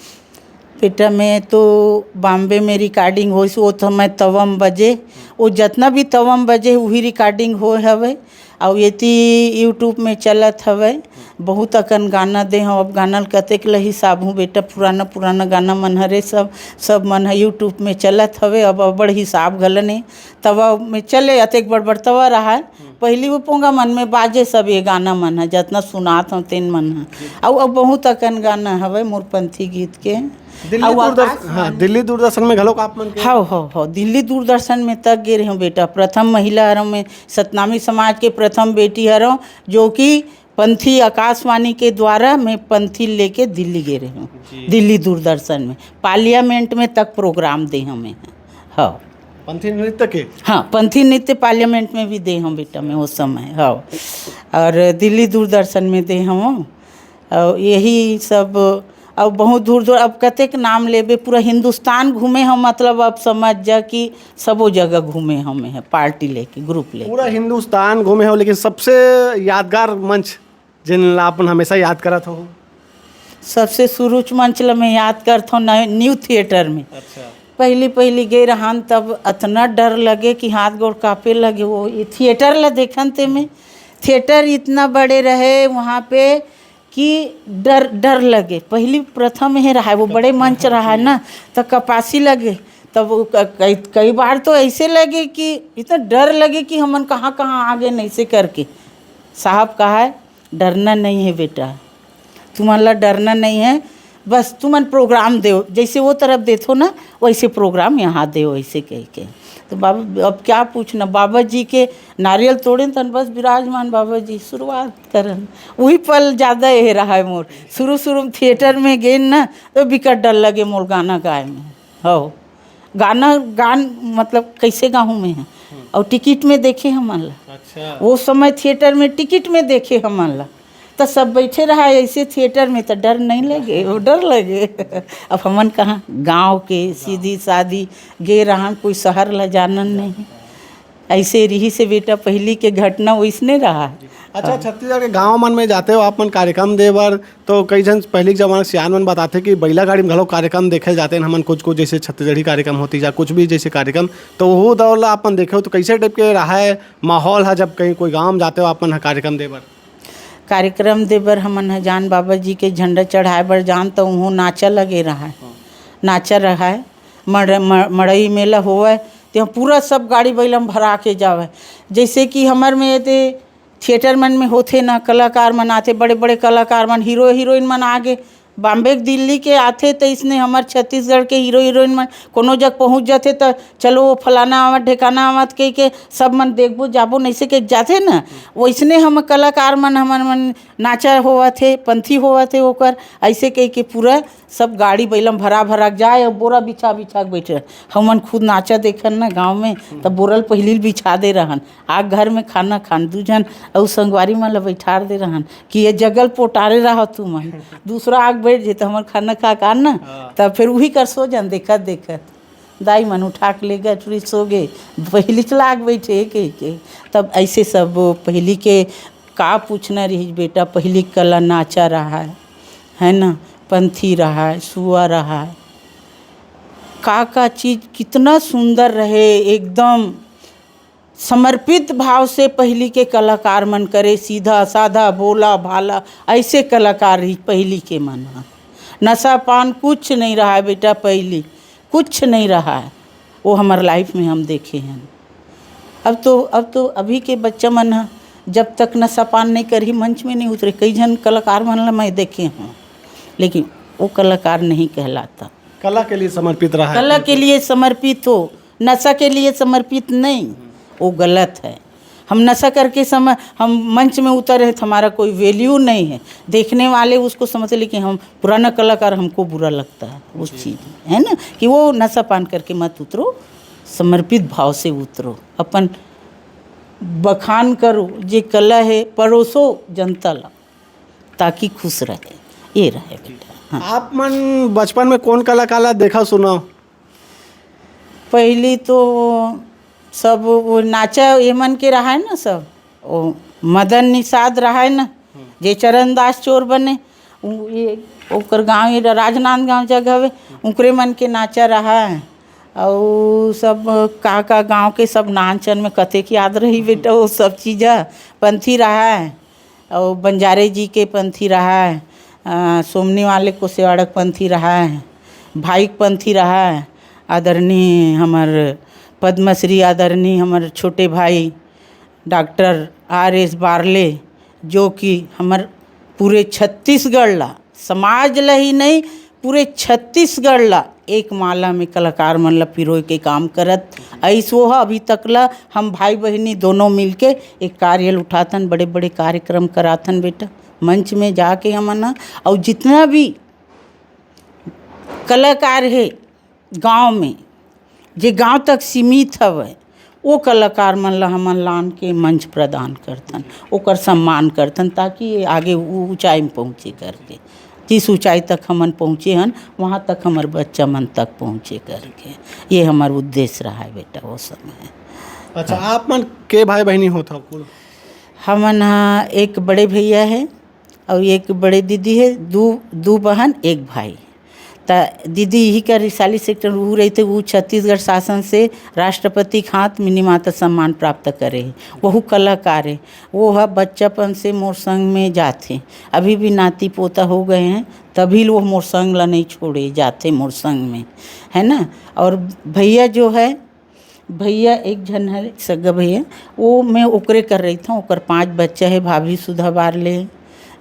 बेटा, मैं तो बॉम्बे में रिकॉर्डिंग होइस, वो तो मैं तवम बजे, वो जितना भी तवम बजे, वही रिकॉर्डिंग होय हवे। अउ एती YouTube में चलत हवय, बहुत अकन गाना दे हंव। अब गाना ल कतेक ल हिसाबहूँ बेटा, पुराना पुराना गाना मन हरे सब, सब मन ह YouTube में चलत हवे। अब अब्बड़ हिसाब घलो नइ, तवा में चले, अतेक बड़ बड़ तवा रहाय। पहिली वो पोंगा मन में बाजे सब ये गाना मन ह, जतना सुनात हंव तेन मन ह। अउ अब बहुत अकन गाना हवय मोर पंथी गीत के। दिल्ली अउ दूरदर्शन, हाँ, आकाशवाणी। दिल्ली दूरदर्शन में घलोक आप मन के? हव, हव, हव, दिल्ली दूरदर्शन में तक गे रहेंव बेटा। प्रथम महिला हरंव मैं, सतनामी समाज के प्रथम बेटी हरंव, जो कि पंथी आकाशवाणी के द्वारा मैं पंथी लेके दिल्ली गे रहेंव। जी। दिल्ली दूरदर्शन में, पार्लियामेंट में तक प्रोग्राम दे हंव मैं। हव। पंथी नृत्य के? हाँ, पंथी नृत्य पार्लियामेंट में भी दे हंव बेटा मैं उस समय। हव। और दिल्ली दूरदर्शन में दे हंव। अउ यही सब, अउ बहुत दूर दूर, अब कतेक नाम लेबे, पूरा हिंदुस्तान घूमे हंव, मतलब अब समझ जा कि सबो जगह घूमे हंव मैं, पार्टी लेके, ग्रुप लेके। पूरा हिंदुस्तान घूमे हंव, लेकिन सबसे यादगार मंच जेन ला अपन हमेशा याद करत हो? सबसे सुरुच मंच ला मैं याद करत हंव न-, न्यू थिएटर में। अच्छा। पहली पहली गे रहन तब अतना डर लगे कि हाथ गोड़ कांपे लगे। वो ये थिएटर ला देखन ते में, थिएटर इतना बड़े रहे वहाँ पे कि डर, डर लगे। पहली प्रथम हे रहाय, वो बड़े मंच रहाय ना, त कपासी लगे। तब वो क-, कई, कई बार तो ऐसे लगे कि इतना डर लगे कि हमन कहाँ कहाँ आ गए, ऐसे करके। साहब कहा है, "डरना नहीं है बेटा, तुमन ला डरना नहीं है, बस तुमन प्रोग्राम देव, जैसे वो तरफ देथो ना, वैसे प्रोग्राम यहाँ देव", ऐसे कह के। तो बाबा, अब क्या पूछना, बाबा जी के नारियल तोड़ेन तन बस विराजमान बाबा जी शुरुआत करन। वही पल ज़्यादा ये रहा है मोर। शुरू शुरू में थिएटर में गेन ना, तो बिकट डर लगे मोर गाना गाए में। हो, गाना गान मतलब कैसे गाहूँ मैं? और टिकट में देखे हमन ला। अच्छा। वो समय थिएटर में टिकट में देखे हमन ला, तो सब बैठे रहा ऐसे थिएटर में, तो डर नहीं लगे, वो डर लगे। अब हमन कहाँ गांव के, सीधी सादी गे रहन, कोई शहर ला जानन नहीं। ऐसे रही से बेटा, पहली के घटना वैसने रहा। अच्छा, छत्तीसगढ़ के गांव मन में जाते हो आप मन कार्यक्रम दे बर, तो कई झन पहली के जमाना के सियान मन बताथे कि बैला गाड़ी में घलो कार्यक्रम देखे जाते हैं हमन, कुछ कुछ जैसे छत्तीसगढ़ी कार्यक्रम होती जा, कुछ भी जैसे कार्यक्रम, तो वो दौर ला आप मन देखे हो तो कैसे टाइप के रहा है माहौल है जब कहीं कोई गांव में जाते हो आप मन ह कार्यक्रम दे बर? कार्यक्रम दे बर हमन ह जान बाबा जी के झंडा चढ़ाए बर जान, तो उहों नाचा लगे रहा है। नाचा रहा है, मड़-, म-, मड़ई मेला होवय, ते पूरा सब गाड़ी बैला में भरा के जावय। जैसे कि हमर में एदे थिएटर मन में होथे ना, कलाकार मन आथे, बड़े-बड़े कलाकार मन, हीरो हीरोइन मन आगे, बॉम्बे के दिल्ली के आथे, त इसने हमर छत्तीसगढ़ के हीरो हीरोइन मन कोनो जग पहुँच जाथे, त चलो वो फलाना आवत, ढेकाना आवत कह के सब मन देखबो जाबो, नइसे के जाथे ना। वैसने हम कलाकार मन, हमर मन नाचा होवत हे, पंथी होवत हे ओकर, ऐसे कह के पूरा सब गाड़ी बैलम भरा भरा के जाए और बोरा बिछा बिछा के बैठे। हमन खुद नाचा देखन ना गाँव में, तब बोरल पहिली बिछा दे रहन। आ घर में खाना खान दू झन अउ संगवारी मन ल बैठार दे रहन कि ये जगल पोटारे रहा तुमन, दूसरा आग बैठ जे त हमर खाना खा के आन ना। हाँ। तब फिर उही कर सो जन देखत देखत। दाई मन उठा के ले गए, टुरी सो गए, पहिली चला आग बैठे एक एक। तब ऐसे सब पहिली के का पूछना रही बेटा, पहिली कला नाचा रहा है, है ना, पंथी रहा है, सुआ रहा है, का का चीज कितना सुंदर रहे, एकदम समर्पित भाव से पहिली के कलाकार मन करे, सीधा साधा भोला भाला ऐसे कलाकार रही पहिली के मन ह। नशा पान कुछ नहीं रहा है बेटा, पहिली कुछ नहीं रहा है। वो हमर लाइफ में हम देखे हैं। अब तो, अब तो अभी के बच्चा मन ह जब तक नशा पान नहीं करही मंच में नहीं उतरे। कई झन कलाकार मन ला मैं देखे हूँ, लेकिन वो कलाकार नहीं कहलाता। कला के लिए समर्पित रहा है। कला के लिए समर्पित हो, नशा के लिए समर्पित नहीं, वो गलत है। हम नशा करके समय हम मंच में उतर रहे तो हमारा कोई वैल्यू नहीं है, देखने वाले उसको समझ ले कि हम पुराना कलाकार, हमको बुरा लगता है उस चीज़ में, है ना, कि वो नशा पान करके मत उतरो, समर्पित भाव से उतरो, अपन बखान करो, जे कला है परोसो जनता ला, ताकि खुश रहे, ये रहे बेटा। हाँ। आप मन बचपन में कौन कलाकार ला देखा सुना? पहली तो सब वो नाचा ये मन के रहा है ना, सब वो मदन निषाद रहा है ना, जे चरण दास चोर बने, उ-, ये ओकर गांव ये राजनांदगांव जगह हवे, उनकरे मन के नाचा रहा है। और सब का का गांव के सब नाचन में कतेक याद रही बेटा, वो सब चीज़ पंथी रहा है। और बंजारे जी के पंथी रहा है, अ, सोमनी वाले कोसेवाड़क पंथी रहा है, भाई के पंथी रहा है, आदरणीय हमर पद्मश्री आदरणीय हमर छोटे भाई डॉक्टर आर एस बारले, जो कि हमर पूरे छत्तीसगढ़ ला, समाज ला ही नहीं, पूरे छत्तीसगढ़ ला एक माला में कलाकार मन ला पिरोए के काम करत आइस। वो ह अभी तक ला हम भाई बहिनी दोनों मिलके एक कार्य ल उठाथन, बड़े बड़े कार्यक्रम कराथन बेटा, मंच में जाके हमन ह। और जितना भी कलाकार हे गांव में, जे गांव तक सीमित हवय, वो कलाकार मन ला हमन लान के मंच प्रदान करथन, ओकर सम्मान करथन, ताकि ये आगे ऊ-, ऊंचाई में पहुंचे करके। जिस ऊंचाई तक हमन पहुंचे हन, वहां तक हमर बच्चा मन तक पहुंचे करके, ये हमर उद्देश्य रहा है बेटा वो समय। अच्छा, हाँ। आप मन के भाई बहिनी होत हव कुल? हमन हा एक बड़े भैया है और एक बड़े दीदी है, दू, दू बहन, एक भाई। त दीदी इही कर रिसाली सेक्टर उहू रहिथे, उ छत्तीसगढ़ शासन से राष्ट्रपति के हाथ मिनी माता सम्मान प्राप्त करे हे। वहू कलाकार हे। वो ह बच्चापन से मोर संग में जाथे। अभी भी नाती पोता हो गए हैं, तभी वो मोर संग ला नहीं छोड़े, जाथे मोर संग में, है ना। और भैया जो है, भैया एक झन है सगा भैया, वो मैं ओकरे कर रहिथौं। ओकर पांच बच्चा है, भाभी सुधा बारले,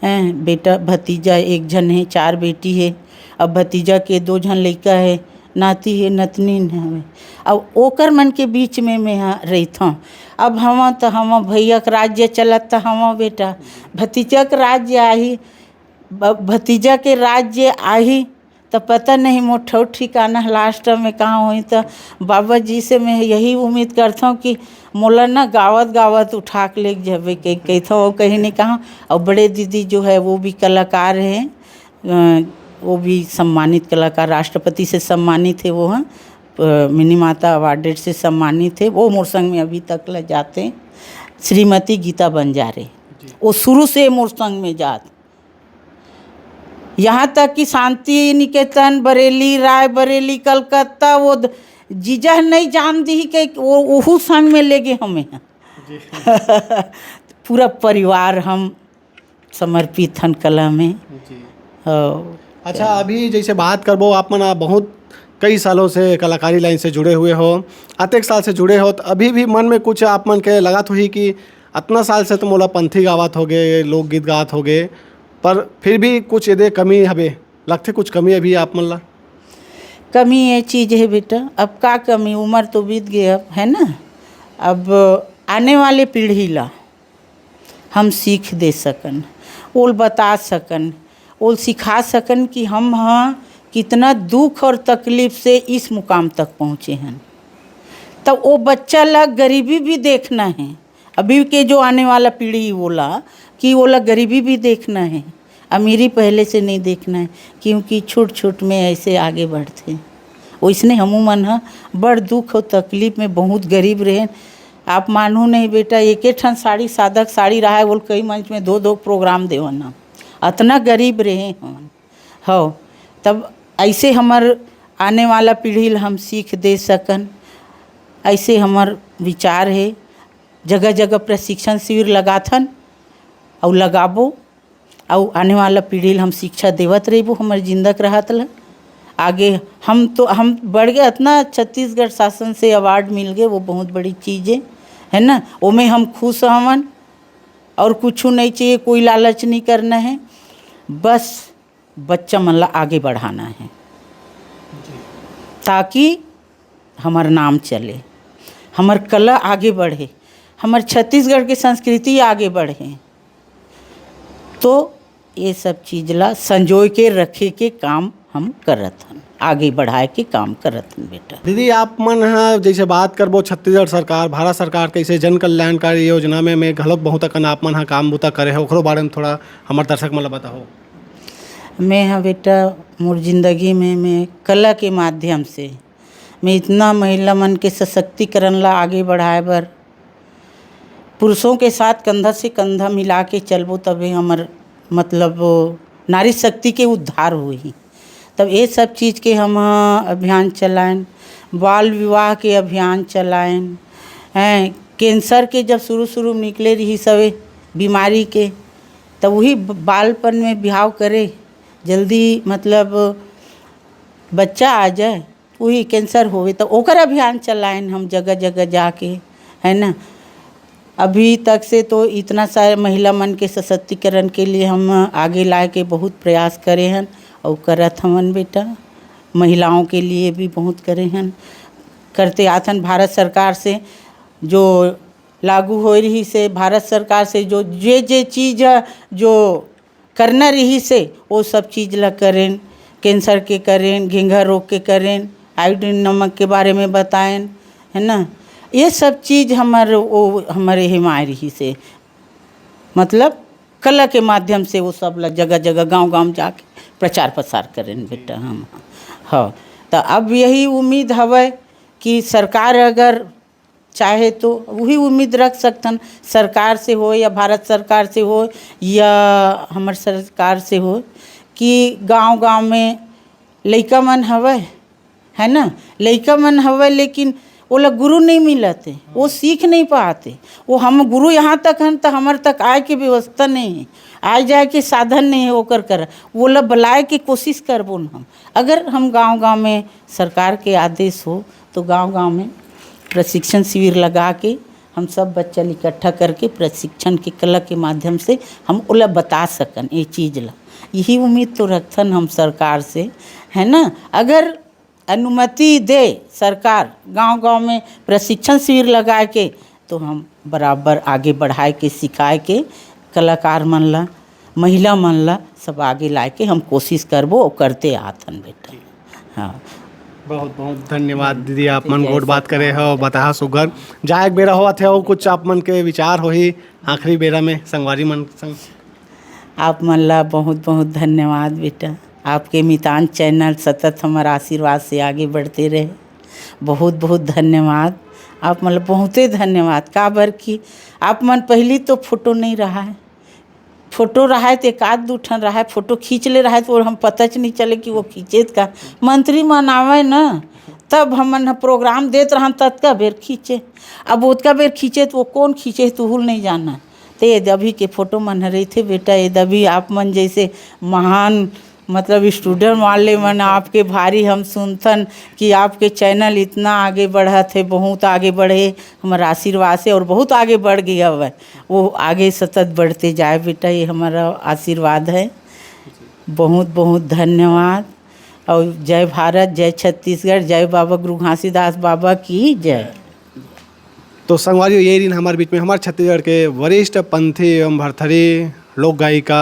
हैं, बेटा भतीजा एक झन है, चार बेटी है। अब भतीजा के दो झन लइका है, नाती है, नतनीन है। अब ओकर मन के बीच में मैं हा रहिथौं। अब हम त हम भैया के राज्य चलत त हम बेटा, भतीजा के राज्य आही, ब-, भतीजा के राज्य आही, त पता नहीं मोर ठौर ठिकाना लास्ट में कहाँ होही। त बाबा जी से मैं यही उम्मीद करथौं कि मोला ना गावत गावत उठा के लेके जाबे के कहिथौं, और कहीं नहीं कहाँ। और बड़े दीदी जो है वो भी कलाकार हैं, अ, वो भी सम्मानित कलाकार, राष्ट्रपति से सम्मानित है वो, हाँ, अ, मिनी माता अवार्डेड से सम्मानित है। वो मोर संग में अभी तक ले जाते हैं, श्रीमती गीता बंजारे। वो शुरू से मोर संग में जात, यहाँ तक कि शांति निकेतन, बरेली, रायबरेली, कलकत्ता, वो द-, जीजा नहीं जान दी कि वो ओहू संग में ले गए हमें। पूरा परिवार हम समर्पित हन कला में। जी। और अच्छा, अभी जैसे बात करबो, आप मन बहुत कई सालों से कलाकारी लाइन से जुड़े हुए हो, अतेक साल से जुड़े हो, तो अभी भी मन में कुछ आप मन के लगत होही कि अतना साल से तो मोला पंथी गावत होगे, लोकगीत गावत होगे, पर फिर भी कुछ एदे कमी हवे, लगथे कुछ कमी अभी आप मन ला? कमी ये चीज़ है बेटा, अब का कमी, उम्र तो बीत गए अब, है ना। अब आने वाले पीढ़ी ला हम सीख दे सकन, ओल बता सकन, ओल सिखा सकन कि हम हाँ कितना दुख और तकलीफ से इस मुकाम तक पहुँचे हैं। तब वो बच्चा ला गरीबी भी देखना है, अभी के जो आने वाला पीढ़ी, ओला कि ओला गरीबी भी देखना है, अमीरी पहले से नहीं देखना है, क्योंकि छोट छोट में ऐसे आगे बढ़थे। वैसने हमू मन ह बड़ दुख और तकलीफ में बहुत गरीब रहे। आप मानहू नहीं बेटा, एक एक ठन साड़ी, सादा के साड़ी रहा है, वो कई मंच में दो दो प्रोग्राम देवन हम, अतना गरीब रहे हमन। हो, तब ऐसे हमर आने वाला पीढ़ी ल हम सीख दे सकन, ऐसे हमर विचार है। जगह जगह प्रशिक्षण शिविर लगाथन अउ लगाबो, अउ आने वाला पीढ़ी ल हम शिक्षा देवत रहिबो, हमर जिंदक रहत ल। आगे हम तो, हम बढ़ गए, इतना छत्तीसगढ़ शासन से अवार्ड मिल गए, वो बहुत बड़ी चीज़ है, है ना। ओमे हम खुश हवन और कुछ नहीं चाहिए, कोई लालच नहीं करना है, बस बच्चा मन ला आगे बढ़ाना है, ताकि हमर नाम चले, हमर कला आगे बढ़े, हमर छत्तीसगढ़ के संस्कृति आगे बढ़े। तो ये सब चीज ला संजोए के रखे के काम हम करत हन, आगे बढ़ाए के काम करत हन बेटा। दीदी, आप मन ह जैसे बात करबो छत्तीसगढ़ सरकार, भारत सरकार के ऐसे जन कल्याणकारी योजना में, में घलोक बहुत अकन आप मन ह काम बुता करे हो, ओकरो बारे में थोड़ा हमर दर्शक मन ला बताओ। मैं ह बेटा, मोर जिंदगी में मैं कला के माध्यम से मैं इतना महिला मन के सशक्तिकरण ला आगे बढ़ाए बर पुरुषों के साथ कंधा से कंधा मिला के चलबो, तबे हमर, मतलब, नारी शक्ति के उद्धार होही। तब ये सब चीज़ के हम अभियान चलाएन, बाल विवाह के अभियान चलाएन, हैं, कैंसर के जब शुरू शुरू में निकले रही सवे बीमारी के, तब वही ब-, बालपन में बिहाव करे, जल्दी, मतलब, बच्चा आ जाए, वही कैंसर होवे, तो ओकर अभियान चलाएन हम जगह जगह जाके, है ना। अभी तक से तो इतना सारे महिला मन के सशक्तिकरण के लिए हम आगे लाए के बहुत प्रयास करे हन और करत हवन बेटा। महिलाओं के लिए भी बहुत करे हन, करते आथन। भारत सरकार से जो लागू हो रही से, भारत सरकार से जो जे जे चीज़ जो करना रही से, वो सब चीज़ ला करेन, कैंसर के करेन, घिंघा रोग के करेन, आयोडीन नमक के बारे में बताएन, है ना। ये सब चीज़ हमर, वो हमरे हिमाय रही से, मतलब, कला के माध्यम से वो सब ला जगह जगह, गांव गांव जाके प्रचार प्रसार करेन बेटा हम। हाँ, तो अब यही उम्मीद हवे कि सरकार अगर चाहे तो वही उम्मीद रख सकथन, सरकार से हो या भारत सरकार से हो या हमर सरकार से हो, कि गांव गांव में लइका मन हवय, है ना, लइका मन हवय, लेकिन ओला गुरु नहीं मिलत हे, वो सीख नहीं पाते। वो हम गुरु यहाँ तक हन, तो हमर तक आए के व्यवस्था नहीं है, आए जाए के साधन नहीं है ओकर करा। ओला बुलाए के कोशिश करबो न हम। अगर हम गांव-गांव में सरकार के आदेश हो, तो गांव-गांव में प्रशिक्षण शिविर लगा के हम सब बच्चा ल इकट्ठा करके प्रशिक्षण के कला के माध्यम से हम ओला बता सकन ये चीज़ ला। यही उम्मीद तो रखथन हम सरकार से, है ना। अगर अनुमति दे सरकार गांव-गांव में प्रशिक्षण शिविर लगा के, तो हम बराबर आगे बढ़ाए के, सिखाए के, कलाकार मन ला, महिला मन ला सब आगे लाए के हम कोशिश करबो, अउ करते आथन बेटा। हाँ। बहुत बहुत धन्यवाद दीदी, आप मन गोठ बात करे हो, बताहा सुघर। जाए के बेरा होवत हे, अउ कुछ आप मन के विचार होही आखिरी बेरा में संगवारी मन संग? आप मन ला बहुत बहुत धन्यवाद बेटा, आपके मितान चैनल सतत हमर आशीर्वाद से आगे बढ़ते रहे। बहुत बहुत धन्यवाद, आप मन ला बहुते धन्यवाद। काबर कि आप मन पहली तो फोटो नहीं रहा है, फोटो रहा है तो एक आध दू ठन रहा है, फोटो खींच ले रहा है तो हम पता च नहीं चले कि वो खींचे का। मंत्री मन आवे ना, तब हमन ह प्रोग्राम देत रहन, ततका बेर खींचे। अब ओतका बेर खींचे तो वो कौन खींचे, तुहूल नहीं जाना। ते ये दभी के फोटो मन ह रहिथे बेटा, ये दभी आप मन जैसे महान, मतलब, स्टूडेंट वाले मन आपके भारी हम सुनथन कि आपके चैनल इतना आगे बढ़त है, बहुत आगे बढ़े, हमर आशीर्वाद से और बहुत आगे बढ़ गया हवय। वो आगे सतत बढ़ते जाए बेटा, ये हमारा आशीर्वाद है। बहुत बहुत धन्यवाद। और जय भारत, जय छत्तीसगढ़, जय बाबा गुरु घासीदास बाबा की जय। तो संगवारी, ये दिन हमारे बीच में हमारे छत्तीसगढ़ के वरिष्ठ पंथी एवं भरथरी लोक गायिका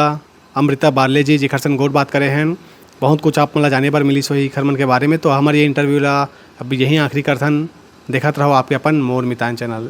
अमृता बारले जी, जेकर संग गोठ बात करे हैं। बहुत कुछ आप मन ला जाने बर मिलिस होही एकर मन के बारे में। तो हमारे ये इंटरव्यू ला अब यहीं आखिरी करथन। देखत रहो आपके अपन मोर मितान चैनल।